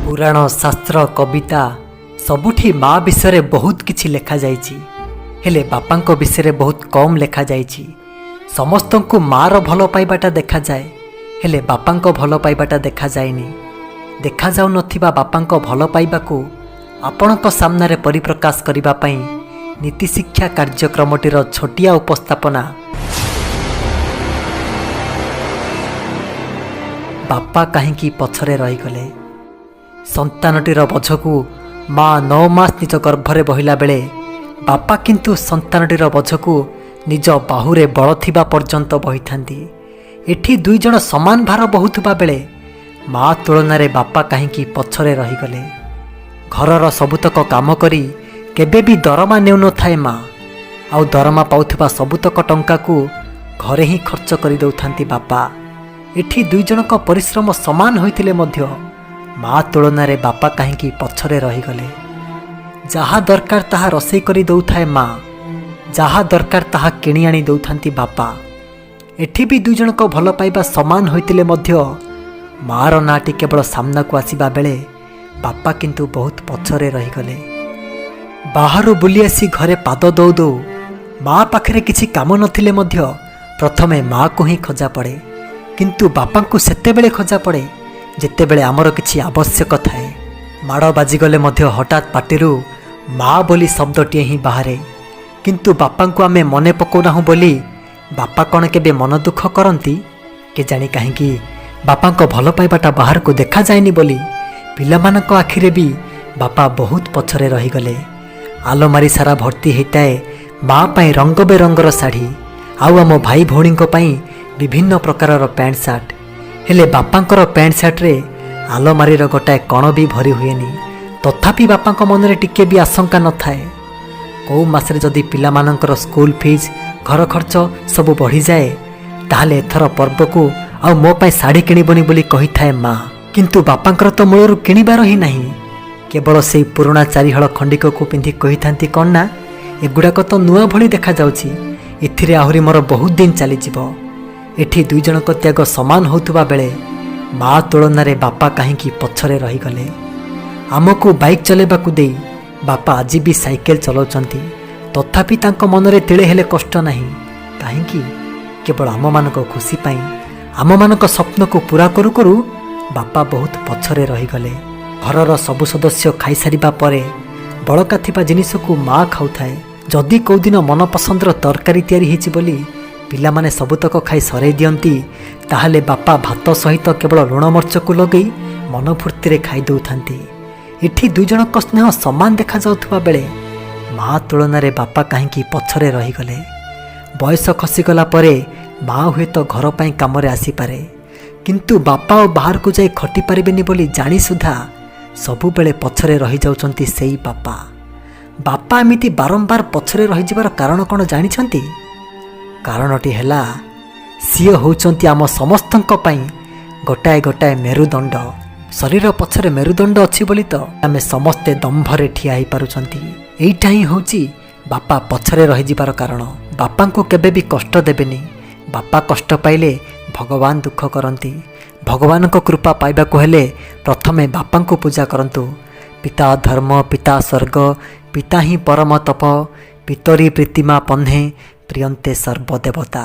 ପୁରାଣ, ଶାସ୍ତ୍ର, କବିତା ସବୁଠି ମା ବିଷୟରେ ବହୁତ କିଛି ଲେଖାଯାଇଛି, ହେଲେ ବାପାଙ୍କ ବିଷୟରେ ବହୁତ କମ୍ ଲେଖାଯାଇଛି। ସମସ୍ତଙ୍କୁ ମାଆର ଭଲ ପାଇବାଟା ଦେଖାଯାଏ, ହେଲେ ବାପାଙ୍କ ଭଲ ପାଇବାଟା ଦେଖାଯାଏନି। ଦେଖାଯାଉନଥିବା ବାପାଙ୍କ ଭଲ ପାଇବାକୁ ଆପଣଙ୍କ ସାମ୍ନାରେ ପରିପ୍ରକାଶ କରିବା ପାଇଁ ନୀତିଶିକ୍ଷା କାର୍ଯ୍ୟକ୍ରମଟିର ଛୋଟିଆ ଉପସ୍ଥାପନା, ବାପା କାହିଁକି ପଛରେ ରହିଗଲେ। ସନ୍ତାନଟିର ବୋଝକୁ ମା 9 ମାସ ନିଜ ଗର୍ଭରେ ବହିଲା ବେଳେ ବାପା କିନ୍ତୁ ସନ୍ତାନଟିର ବୋଝକୁ ନିଜ ବାହୁରେ ବଳ ଥିବା ପର୍ଯ୍ୟନ୍ତ ବହିଥାନ୍ତି। ଏଠି ଦୁଇ ଜଣ ସମାନ ଭାର ବହୁଥିବା ବେଳେ ମା ତୁଳନାରେ ବାପା କାହିଁକି ପଛରେ ରହିଗଲେ? ଘରର ସବୁତକ କାମ କରି କେବେ ବି ଦରମା ନେଉନଥାଏ ମା, ଆଉ ଦରମା ପାଉଥିବା ସବୁତକ ଟଙ୍କାକୁ ଘରେ ହିଁ ଖର୍ଚ୍ଚ କରିଦେଉଥାନ୍ତି ବାପା। ଏଠି ଦୁଇ ଜଣଙ୍କ ପରିଶ୍ରମ ସମାନ ହୋଇଥିଲେ ମଧ୍ୟ ମା ତୁଳନାରେ ବାପା କାହିଁକି ପଛରେ ରହିଗଲେ? ଯାହା ଦରକାର ତାହା ରୋଷେଇ କରି ଦେଉଥାଏ ମା, ଯାହା ଦରକାର ତାହା କିଣି ଆଣି ଦେଉଥାନ୍ତି ବାପା। ଏଠି ବି ଦୁଇ ଜଣଙ୍କ ଭଲ ପାଇବା ସମାନ ହୋଇଥିଲେ ମଧ୍ୟ ମାଆର ନାଁଟି କେବଳ ସାମ୍ନାକୁ ଆସିବା ବେଳେ ବାପା କିନ୍ତୁ ବହୁତ ପଛରେ ରହିଗଲେ। ବାହାରୁ ବୁଲି ଆସି ଘରେ ପାଦ ଦଉ ଦଉ ମା ପାଖରେ କିଛି କାମ ନଥିଲେ ମଧ୍ୟ ପ୍ରଥମେ ମାଆକୁ ହିଁ ଖୋଜା ପଡ଼େ, କିନ୍ତୁ ବାପାଙ୍କୁ ସେତେବେଳେ ଖୋଜା ପଡ଼େ ଯେତେବେଳେ ଆମର କିଛି ଆବଶ୍ୟକ ଥାଏ। ମାଡ଼ ବାଜିଗଲେ ମଧ୍ୟ ହଠାତ୍ ପାଟିରୁ ମା ବୋଲି ଶବ୍ଦଟିଏ ହିଁ ବାହାରେ, କିନ୍ତୁ ବାପାଙ୍କୁ ଆମେ ମନେ ପକାଉନାହୁଁ ବୋଲି ବାପା କ'ଣ କେବେ ମନ ଦୁଃଖ କରନ୍ତି? କେଜାଣି କାହିଁକି ବାପାଙ୍କ ଭଲ ପାଇବାଟା ବାହାରକୁ ଦେଖାଯାଏନି ବୋଲି ପିଲାମାନଙ୍କ ଆଖିରେ ବି ବାପା ବହୁତ ପଛରେ ରହିଗଲେ। ଆଲମାରି ସାରା ଭର୍ତ୍ତି ହେଇଥାଏ ମା ପାଇଁ ରଙ୍ଗ ବେରଙ୍ଗର ଶାଢ଼ୀ ଆଉ ଆମ ଭାଇ ଭଉଣୀଙ୍କ ପାଇଁ ବିଭିନ୍ନ ପ୍ରକାରର ପ୍ୟାଣ୍ଟ ସାର୍ଟ। ହେଲେ ବାପାଙ୍କର ପ୍ୟାଣ୍ଟ ସାର୍ଟରେ ଆଲମାରିର ଗୋଟାଏ କଣ ବି ଭରି ହୁଏନି। ତଥାପି ବାପାଙ୍କ ମନରେ ଟିକେ ବି ଆଶଙ୍କା ନଥାଏ। କେଉଁ ମାସରେ ଯଦି ପିଲାମାନଙ୍କର ସ୍କୁଲ ଫିଜ୍, ଘର ଖର୍ଚ୍ଚ ସବୁ ବଢ଼ିଯାଏ, ତାହେଲେ ଏଥର ପର୍ବକୁ ଆଉ ମୋ ପାଇଁ ଶାଢ଼ୀ କିଣିବନି ବୋଲି କହିଥାଏ ମା। କିନ୍ତୁ ବାପାଙ୍କର ତ ମୂଳରୁ କିଣିବାର ହିଁ ନାହିଁ। କେବଳ ସେଇ ପୁରୁଣା ଚାରିହଳ ଖଣ୍ଡିକକୁ ପିନ୍ଧି କହିଥାନ୍ତି କ'ଣ ନା, ଏଗୁଡ଼ାକ ତ ନୂଆ ଭଳି ଦେଖାଯାଉଛି, ଏଥିରେ ଆହୁରି ମୋର ବହୁତ ଦିନ ଚାଲିଯିବ। ଏଠି ଦୁଇ ଜଣଙ୍କ ତ୍ୟାଗ ସମାନ ହେଉଥିବା ବେଳେ ମା ତୁଳନାରେ ବାପା କାହିଁକି ପଛରେ ରହିଗଲେ? ଆମକୁ ବାଇକ୍ ଚଲାଇବାକୁ ଦେଇ ବାପା ଆଜି ବି ସାଇକେଲ ଚଲାଉଛନ୍ତି। ତଥାପି ତାଙ୍କ ମନରେ ତିଳେ ହେଲେ କଷ୍ଟ ନାହିଁ। କାହିଁକି? କେବଳ ଆମମାନଙ୍କ ଖୁସି ପାଇଁ। ଆମମାନଙ୍କ ସ୍ୱପ୍ନକୁ ପୂରା କରୁ କରୁ ବାପା ବହୁତ ପଛରେ ରହିଗଲେ। ଘରର ସବୁ ସଦସ୍ୟ ଖାଇସାରିବା ପରେ ବଳକା ଥିବା ଜିନିଷକୁ ମା ଖାଉଥାଏ। ଯଦି କେଉଁଦିନ ମନପସନ୍ଦର ତରକାରୀ ତିଆରି ହେଇଛି ବୋଲି ପିଲାମାନେ ସବୁତକ ଖାଇ ସରେଇ ଦିଅନ୍ତି, ତାହେଲେ ବାପା ଭାତ ସହିତ କେବଳ ଲୁଣ ମର୍ଚକୁ ଲଗେଇ ମନ ଫୁର୍ତ୍ତିରେ ଖାଇ ଦେଉଥାନ୍ତି। ଏଠି ଦୁଇ ଜଣଙ୍କ ସ୍ନେହ ସମାନ ଦେଖାଯାଉଥିବା ବେଳେ ମା ତୁଳନାରେ ବାପା କାହିଁକି ପଛରେ ରହିଗଲେ? ବୟସ ଖସିଗଲା ପରେ ମା ହୁଏତ ଘର ପାଇଁ କାମରେ ଆସିପାରେ, କିନ୍ତୁ ବାପା ଆଉ ବାହାରକୁ ଯାଇ ଖଟି ପାରିବେନି ବୋଲି ଜାଣି ସୁଦ୍ଧା ସବୁବେଳେ ପଛରେ ରହିଯାଉଛନ୍ତି ସେଇ ବାପା। ବାପା ଏମିତି ବାରମ୍ବାର ପଛରେ ରହିଯିବାର କାରଣ କ'ଣ ଜାଣିଛନ୍ତି? କାରଣଟି ହେଲା, ସିଏ ହେଉଛନ୍ତି ଆମ ସମସ୍ତଙ୍କ ପାଇଁ ଗୋଟାଏ ଗୋଟାଏ ମେରୁଦଣ୍ଡ। ଶରୀର ପଛରେ ମେରୁଦଣ୍ଡ ଅଛି ବୋଲି ତ ଆମେ ସମସ୍ତେ ଦମ୍ଭରେ ଠିଆ ହେଇପାରୁଛନ୍ତି। ଏଇଟା ହିଁ ହେଉଛି ବାପା ପଛରେ ରହିଯିବାର କାରଣ। ବାପାଙ୍କୁ କେବେ ବି କଷ୍ଟ ଦେବେନି। ବାପା କଷ୍ଟ ପାଇଲେ ଭଗବାନ ଦୁଃଖ କରନ୍ତି। ଭଗବାନଙ୍କ କୃପା ପାଇବାକୁ ହେଲେ ପ୍ରଥମେ ବାପାଙ୍କୁ ପୂଜା କରନ୍ତୁ। ପିତା ଧର୍ମ, ପିତା ସ୍ୱର୍ଗ, ପିତା ହିଁ ପରମ ତପ, ପିତରି ପ୍ରୀତିମା ପହ୍ନେ ପ୍ରିୟନ୍ତେ ସର୍ବଦେବତା।